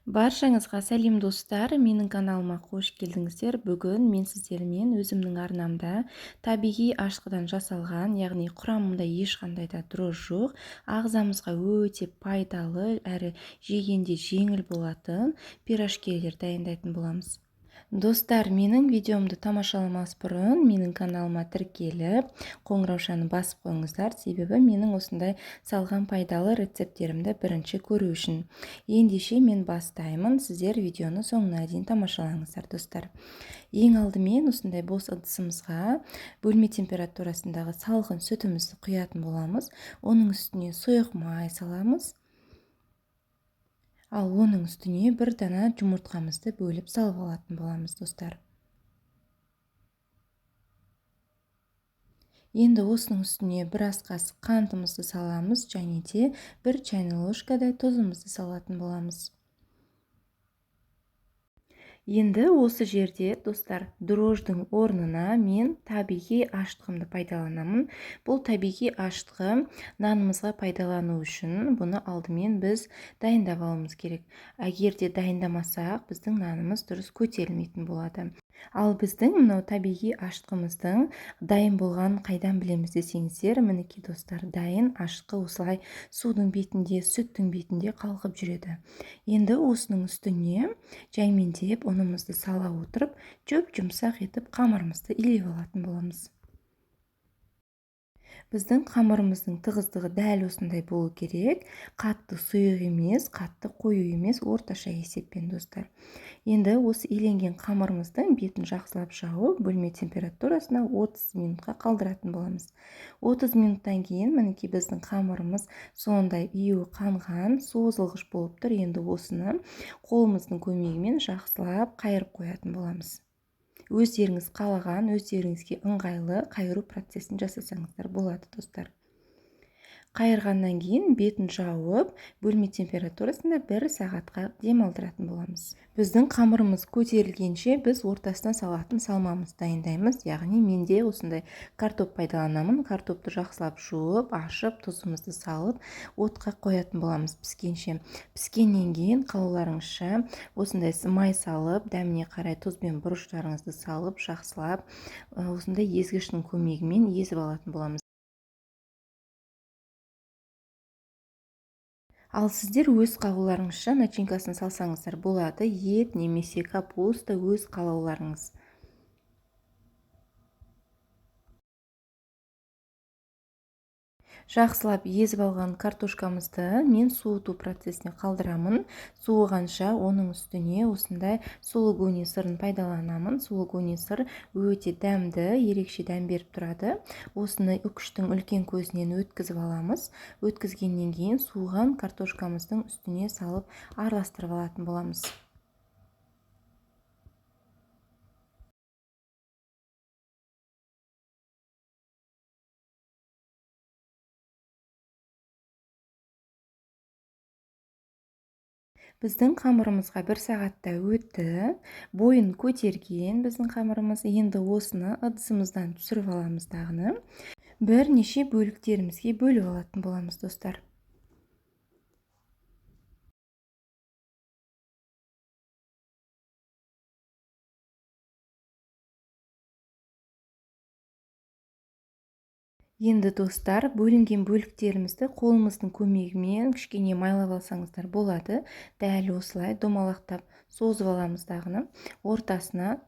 Баршаңызға сәлем достар, менің каналыма қош келдіңіздер. Бүгін мен сіздермен өзімнің арнамда табиғи ашытқыдан жасалған, яғни құрамында ешқандай да дрожж жоқ, ағзамызға өте пайдалы әрі жегенде жеңіл болатын пирожкелер дайындайтын боламыз. Достар, менің видеомды тамашаламас бұрын менің каналыма тіркеліп, қоңыраушаны басып қойыңыздар, себебі менің осындай салған пайдалы рецепттерімді бірінші көру үшін. Ендеше мен бастаймын, сіздер видеоны соңына дейін тамашалаңыздар, достар. Ең алдымен осындай бос ыдысымызға бөлме температурасындағы салқын сүтімізді құятын боламыз. Оның үстіне сұйық май саламыз. Ал оның үстіне бір дана жұмыртқамызды бөліп салып алатын боламыз, достар. Енді осының үстіне бір ас қасық қантымызды саламыз және де бір чайный ложкадай тұзымызды салатын боламыз. Енді осы жерде, достар, дрожждың орнына мен табиғи ашытқымды пайдаланамын. Бұл табиғи ашытқы нанымызға пайдалану үшін бұны алдымен біз дайындап алуымыз керек. Егер де дайындамасақ, біздің нанымыз дұрыс көтерілмейтін болады. Ал біздің мынау табиғи ашытқымыздың дайын болғанын қайдан білеміз десеңіздер, мінекей достар, дайын ашытқы осылай судың бетінде, сүттің бетінде қалқып жүреді. Енді осының үстіне жаймендеп ұнымызды сала отырып, жұп-жұмсақ етіп қамырымызды илеп алатын боламыз. Біздің қамырымыздың тығыздығы дәл осындай болу керек. Қатты сұйық емес, қатты қою емес, орташа есеппен, достар. Енді осы иленген қамырымыздың бетін жақсылап жауып, бөлме температурасына 30 минутқа қалдыратын боламыз. 30 минуттан кейін мінекей біздің қамырымыз сондай июі қанған, созылғыш болып тұр. Енді осыны қолымыздың көмегімен жақсылап қайырып қоятын боламыз. Өздеріңіз қалаған, өздеріңізге ыңғайлы қайыру процесін жасасаңыздар болады, достар. Қайырғаннан кейін бетін жауып, бөлме температурасында бір сағатқа демалдыратын боламыз. Біздің қамырымыз көтерілгенше біз ортасына салатын салмамызды дайындаймыз. Яғни менде осындай картоп пайдаланамын. Картопты жақсылап жуып, ашып, тұзымызды салып, отқа қоятын боламыз піскенше. Піскеннен кейін қалауларыңызша осындай май салып, дәміне қарай тұз бен бұрыштарыңызды салып, жақсылап осындай езгіштің көмегімен езіп алатын боламыз. Ал сіздер өз қалауларыңызша начинкасын салсаңыздар болады, ет немесе капуста өз қалауларыңыз. Жақсылап езіп алған картошкамызды мен суыту процесіне қалдырамын. Суығанша оның үстіне осындай сулугуни сырын пайдаланамын. Сулугуни сыр өте дәмді, ерекше дәм беріп тұрады. Осыны үкіштің үлкен көзінен өткізіп аламыз. Өткізгеннен кейін суыған картошкамыздың үстіне салып араластырып алатын боламыз. Біздің қамырымызға бір сағатта өтті. Бойын көтерген біздің қамырымыз. Енді осыны ыдысымыздан түсіріп аламыз дағыны. Бірнеше бөліктерімізге бөліп алатын боламыз, достар. Енді достар, бөлінген бөліктерімізді қолымыздың көмегімен кішкене майлап алсаңыздар болады. Дәл осылай домалақтап созып аламыз дағыны. Ортасына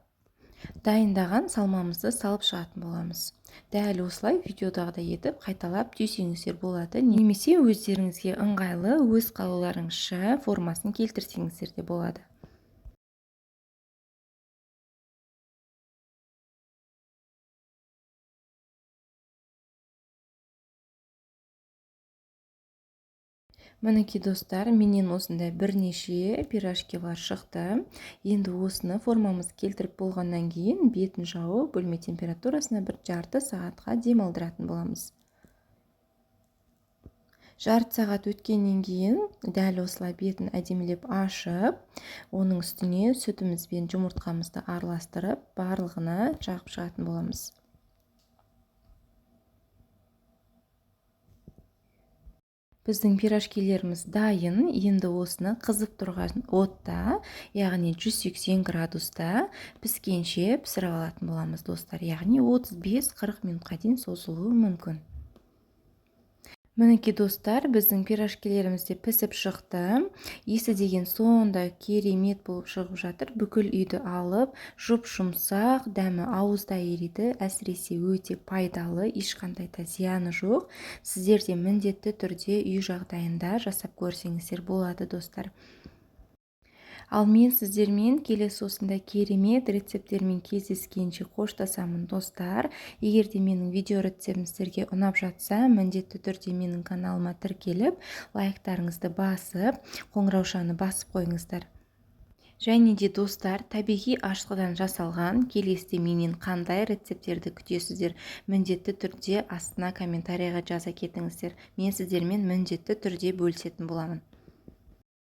дайындаған салмамызды салып шығатын боламыз. Дәл осылай видеодағыдай етіп қайталап түйсеңіздер болады. Немесе өздеріңізге ыңғайлы, өз қалауларыңызша формасын келтірсеңіздер де болады. Мінекей достар, менен осындай бірнеше пирожкилар шықты. Енді осыны формамызды келтіріп болғаннан кейін бетін жауып, бөлме температурасына бір жарты сағатқа демалдыратын боламыз. Жарты сағат өткеннен кейін дәл осылай бетін әдемілеп ашып, оның үстіне сүтіміз бен жұмыртқамызды араластырып, барлығына жағып шығатын боламыз. Біздің пирожкилеріміз дайын. Енді осыны қызып тұрған отта, яғни 180 градуста піскенше пісіріп алатын боламыз, достар. Яғни 35-40 минутқа дейін созылуы мүмкін. Мінекей, достар, біздің пирожкилеріміз де пісіп шықты. Иісі деген сондай керемет болып шығып жатыр, бүкіл үйді алып. Жұп жұмсақ, дәмі ауызда ериді. Әсіресе өте пайдалы, ешқандай да зияны жоқ. Сіздер де міндетті түрде үй жағдайында жасап көрсеңіздер болады, достар. Ал мен сіздермен келесі осындай керемет рецепттермен кездескенше қоштасамын, достар. Егер де менің видео рецептім сіздерге ұнап жатса, міндетті түрде менің каналыма тіркеліп, лайктарыңызды басып, қоңыраушаны басып қойыңыздар. Және де, достар, табиғи ашытқыдан жасалған келесіде менен қандай рецепттерді күтесіздер, міндетті түрде астына комментарийға жаза кетіңіздер. Мен сіздермен міндетті түрде бөлісетін боламын.